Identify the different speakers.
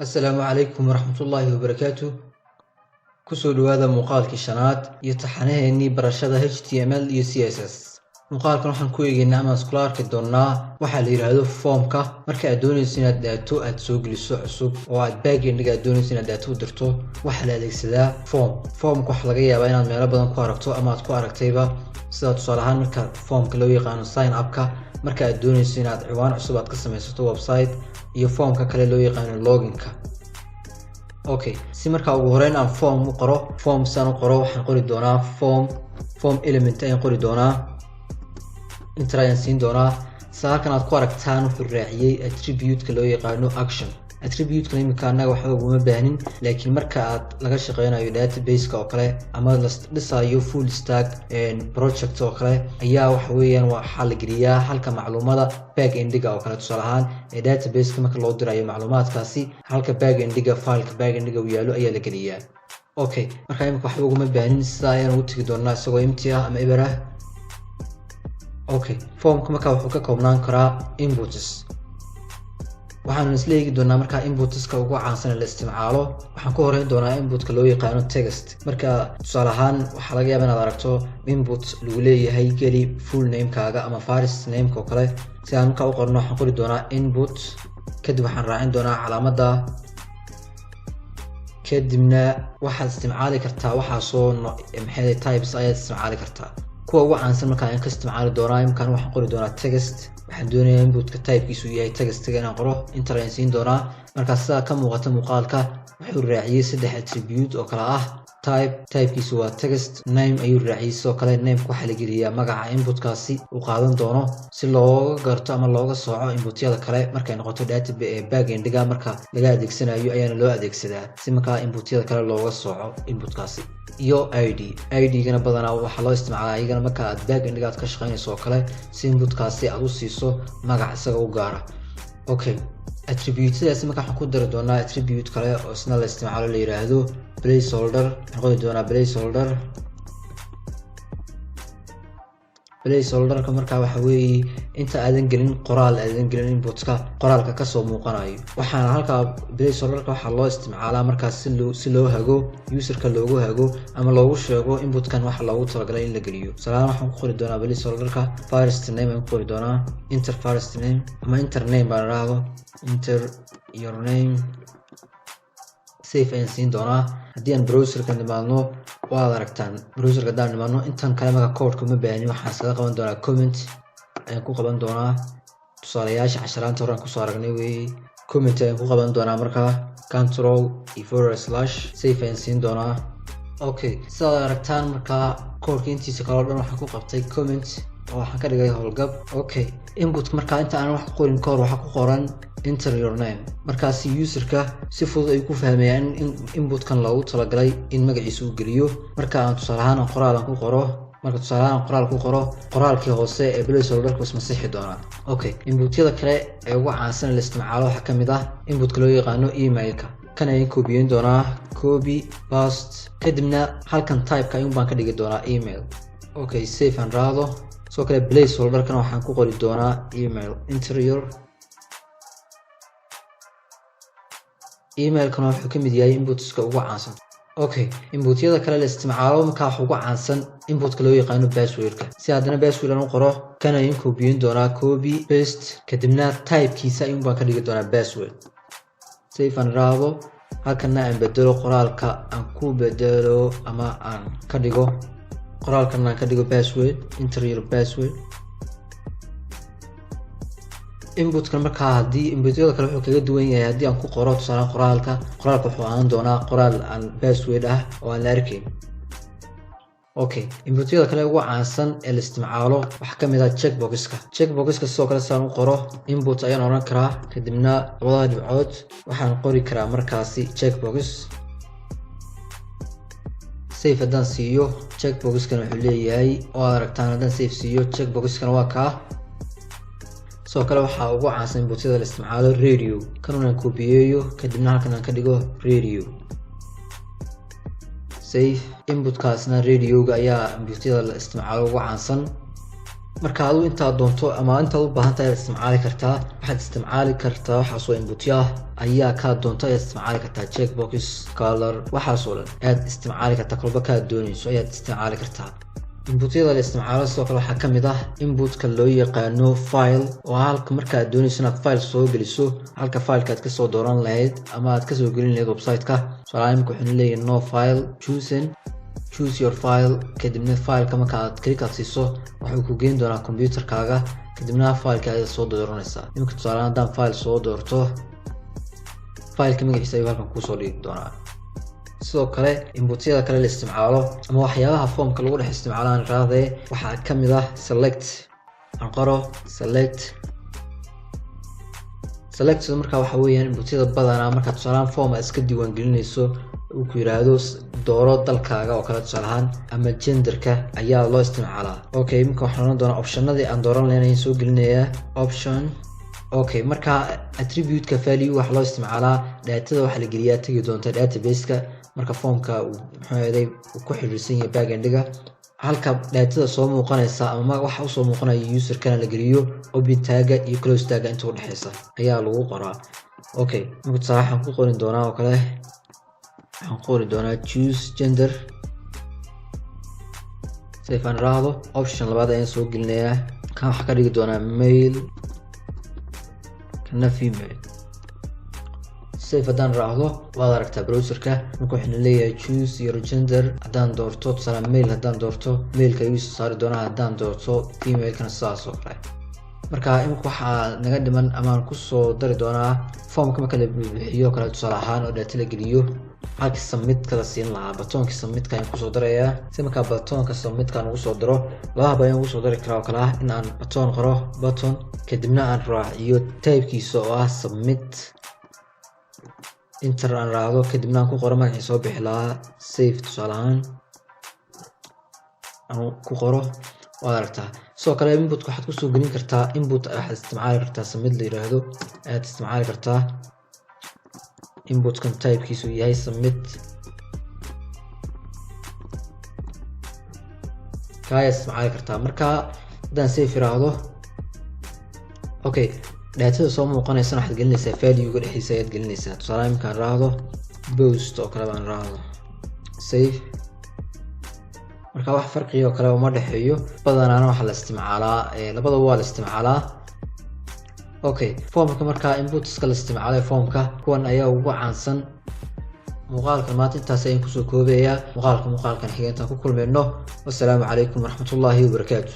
Speaker 1: Asalaamu calaykum waraxmatullaahi wabarakaatu. Kusoo dhawaada muuqaalkii shanaad iyo taxanaheennii barashada HTML iyo CSS. Muuqaalkan waxaan ku eegeynaa ama iskula arki doonaa waxaa la yidhaahdo formka. Marka aad doonayso inaad data aad soo geliso cusub oo aad backendiga aad doonayso inaad data u dirto, waxaa la adeegsadaa form. Formka waxaa laga yaabaa inaad meelo badan ku aragto ama aad ku aragtayba, sida tusaale ahaan marka formka loo yaqaano sign upka, marka aad doonayso inaad ciwaan cusub aad ka samaysato website, iyo formka kale loo yaqaano loginka. Okay, si markaa ugu horeyn aan form u qoro, form saan u qoro, waxaan qori doonaa form. Form element ayaan qori doonaa, enter ayaan siin doonaa. Sida halkan aad ku aragtaan, wuxuu raaciyey attribute-ka loo yaqaano action. Attribute-kan iminka annaga waxba uguma baahnin, laakiin marka aad laga shaqeynayo database-ka oo kale ama la dhisayo full stack project oo kale ayaa waxa weeyaan waxaa la geliyaa halka macluumada backendiga oo kale. Tusaale ahaan ee database-ka marka loo dirayo macluumaadkaasi, halka backendiga, fileka backendiga uu yaalo ayaa la geliyaa. Okay, marka iminka waxba uguma baahnin, sidaa ayaan ugu tegi doonaa isagoo empty ah ama eber ah. Okay, formka marka wuxuu ka koobnaan karaa inputs. Waxaanu isla eegi doonaa markaa inputska ugu caansan ee la isticmaalo. Waxaan ku horeyn doonaa inputka loo yaqaano text. Marka tusaale ahaan waxaa laga yaaba inaad aragto input lagu leeyahay geli full namekaaga ama first nameka oo kale. Si aan markaa u qorno, waxaan qori doonaa input, kadib waxaan raacin doonaa calaamadda, kadibna waxaad isticmaali kartaa waxaasoo maxay types ayaad isticmaali kartaa. Kuwa ugu caansan markaa ayaan ka isticmaali doonaa. Imkaan waxaan qori doonaa text. Waxaan doonayaa inputka typekiisu yahay textiga inaan qoro. Enter ayaan siin doonaa. Markaa sidaa ka muuqata muuqaalka, wuxuu raaciyey saddex attribute oo kale ah: type, typekiisu waa text; name ayuu raaciyey. Sidoo kale nameka waxaa la geliyaa magaca inputkaasi uu qaadan doono, si looga garto ama looga sooco inputyada kale. Markay noqoto data backendiga marka laga adeegsanayo ayaana loo adeegsadaa, si markaa inputyada kale looga sooco inputkaasi. Iyo id. Id-gana badanaa waxaa loo isticmaalaa iyagana marka aad backendiga aad ka shaqeynayso oo kale, si inputkaasi aad u siiso magac isaga u gaara. Okay, attributadaasi marka waxaan ku dari doonaa attribute kale oo isna la isticmaalo, la yiraahdo placeholder. Waxaan qori doonaa placeholder. Placeholderka markaa waxa weeye inta aadan gelin qoraal, aadan gelin inputka qoraalka kasoo muuqanayo. Waxaana halkaa placeholderka waxaa loo isticmaalaa markaas si loo hago userka, loogu hago ama loogu sheego inputkan waxa loogu talagalay in la geliyo. Tusaalahaan waxaan ku qori doonaa placeholderka first name ayaan ku qori doonaa, enter first name ama enter name baan idhaahdo, enter your name. Save ayaan siin doonaa. Haddii aan browserka nimaadno, waad aragtaan browserka haddaan nimaadno, intan kale marka codeka uma baahnin. Waxaan iskaga qaban doonaa, comment ayaan ku qaban doonaa. Tusaalayaasha casharaanta horaan kusoo aragnay weeye. Comment ayaan ku qaban doonaa markaa, control iyo forward slash. Save ayaan siin doonaa. Okay, sidaad aragtaan markaa codeka intiisa kale oo dhan waxaan ku qabtay comment oo waxaan ka dhigay howlgab. Okay, input markaa inta aan wax ku qorin kahor waxaa ku qoran "enter your name". Markaasi userka si fudud ayuu ku fahmayaan in inputkan loogu talagalay in magaciisa uu geliyo. Marka aan tusaale ahaan qoraal aan ku qoro, marka tusaale ahaan qoraal ku qoro, qoraalkii hoose ee placeholderka ismasixi doonaa. Okay, inputyada kale ee ugu caansan la isticmaalo waxaa kamid ah inputka loo yaqaano emailka. Kan ayaan koobiyeyn doonaa, copy, paste, kadibna halkan typeka ayuun baan ka dhigi doonaa email. Okay, save aan raado. Sidoo kale placeholderkana waxaan ku qori doonaa email, enter your emailkana. Wuxuu ka mid yahay inputska ugu caansan. Okay, inputyada kale la isticmaalo markaa waxa ugu caansan inputka loo yaqaano passwordka. Si haddana password aan u qoro, kan ayaan koobiyin doonaa, copy, paste, kadibna typekiisa ayuun baan ka dhigi doonaa password. Save aan raado. Halkana aan bedelo qoraalka, aan ku bedelo ama aan ka dhigo qoraalkan, aan ka dhigo password, enter your password. Inputkan markaa haddii inputyada kale wuxuu kaga duwan yahay, haddii aan ku qoro tusaale qoraalka, qoraalka wuxuu ahaan doonaa qoraal aan password ah oo aan la arkayn. Okay, inputyada kale ugu caansan ee la isticmaalo waxaa kamid ah checkboxka. Checkboxka sidoo kale sidaan u qoro, input ayaan oran karaa, kadibna labada dhibcood waxaan qori karaa markaasi checkbox. Save haddaan siiyo, checkboxkan wuxuu leeyahay oo aad aragtaan. Haddaan save siiyo, checkboxkan waa kaa. Sidoo kale waxaa ugu caansan inputyada la isticmaalo radio. Kanun aan koobiyeeyo, kadibna halkan aan ka dhigo radio. Save. Inputkaasna radioga ayaa inputyada la isticmaalo ugu caansan. Marka adu intaad doonto ama intaad u baahan tahay ayaad isticmaali kartaa. Waxaad isticmaali kartaa waxaasoo inputyo ah ayaa kaa doonto ayaad isticmaali kartaa, checkbox, color, waxaasoo dhan ayaad isticmaali kartaa. Kolba kaad doonayso ayaad isticmaali kartaa. Inputyada la isticmaalo sidoo kale waxaa kamid ah inputka loo yaqaano file, oo halka markaad doonayso inaad file soo geliso, halka fileka aad kasoo dooran lahayd ama aad kasoo gelin lahayd website-ka. Tusaalahaan imika wuxuuna leeyahay "No file chosen, choose your file." Kadibna fileka marka aad click aad siiso, wuxuu ku geyn doonaa computerkaaga, kadibna fileka ayaad soo dooranaysaa. Iminka tusaalahaan haddaan file soo doorto, fileka magaciisa ayuu halkan kuusoo dhigi doonaa. Sidoo kale inputyada kale la isticmaalo ama waxyaabaha formka lagu dhex isticmaalo aan raadee waxaa kamid ah select. Aan qoro select. Select markaa waxa weeyaan inputyada badanaa markaa tusaalahaan form aad iska diiwaan gelinayso, uu ku yiraahdo dooro dalkaaga oo kale tusaalahaan ama genderka ayaa loo isticmaalaa. Okay, iminka waxaan oran doonaa optionadii aan dooran lahayn ayaan soo gelinayaa, option. Okay, marka attribute-ka value waxaa loo isticmaalaa datada waxaa la geliyaa tegi doonta database-ka marka formka uu muxuu ahaday uu ku xiriirsan yahay backendiga. Halka datada soo muuqanaysa ama waxa usoo muuqanaya userkana la geliyo open tagga iyo close tagga inta udhexeysa ayaa lagu qoraa. Okay, marka tusaale waxaan ku qorin doonaa oo kale, waxaan qori doonaa "Choose gender". Save aan raahdo. Option labaad ayaan soo gelinayaa. Kan waxaa ka dhigi doonaa male, kana female. Save haddaan raacdo, waad aragtaa browserka marka waxayna leeyahay "Choose your gender". Haddaan doorto tusaale male, haddaan doorto maleka ayuu soo saari doonaa, haddaan doorto femalekana sidaas oo kale. Marka imika waxaa naga dhiman amaan kusoo dari doonaa formka marka la buuxiyo kale tusaale ahaan oo data la geliyo, halkii submitka la siin lahaa, buttonkii submitka ayaan kusoo darayaa. Si markaa buttonka submitkaan ugu soo daro, laba hab ayaan ugu soo dari karaa oo kale ah in aan button qoro, button, kadibna aan raaciyo typekiisa oo ah submit, enter aan raacdo, kadibna aan ku qoro magacii soo bixi lahaa, save tusaale ahaan aan ku qoro. Waad aragtaa. Sidoo kale inputka waxaad kusoo gelin kartaa input, waxaad isticmaali kartaa submit la yiraahdo ayaad isticmaali kartaa. Inputkan typekiisu yahay submit ka ayaad isticmaali kartaa. Marka haddaan save iraahdo, okay, datada soo muuqanaysana waxaad gelinaysaa value-ga dhexdiisa ayaad gelinaysaa. Tusaale imkaan raahdo post oo kale baan raahdo, save. Marka wax farqiga oo kale uma dhexeeyo. Badanaana waxaa la isticmaalaa, labadaba waa la isticmaalaa. Okay, formka markaa inputska la isticmaalay formka kuwan ayaa ugu caansan. Muuqaalkan maanta intaas ayaan kusoo koobayaa. Muuqaalkan xiga intaan ku kulmayno, wassalaamu calaykum waraxmatullaahi wabarakaatu.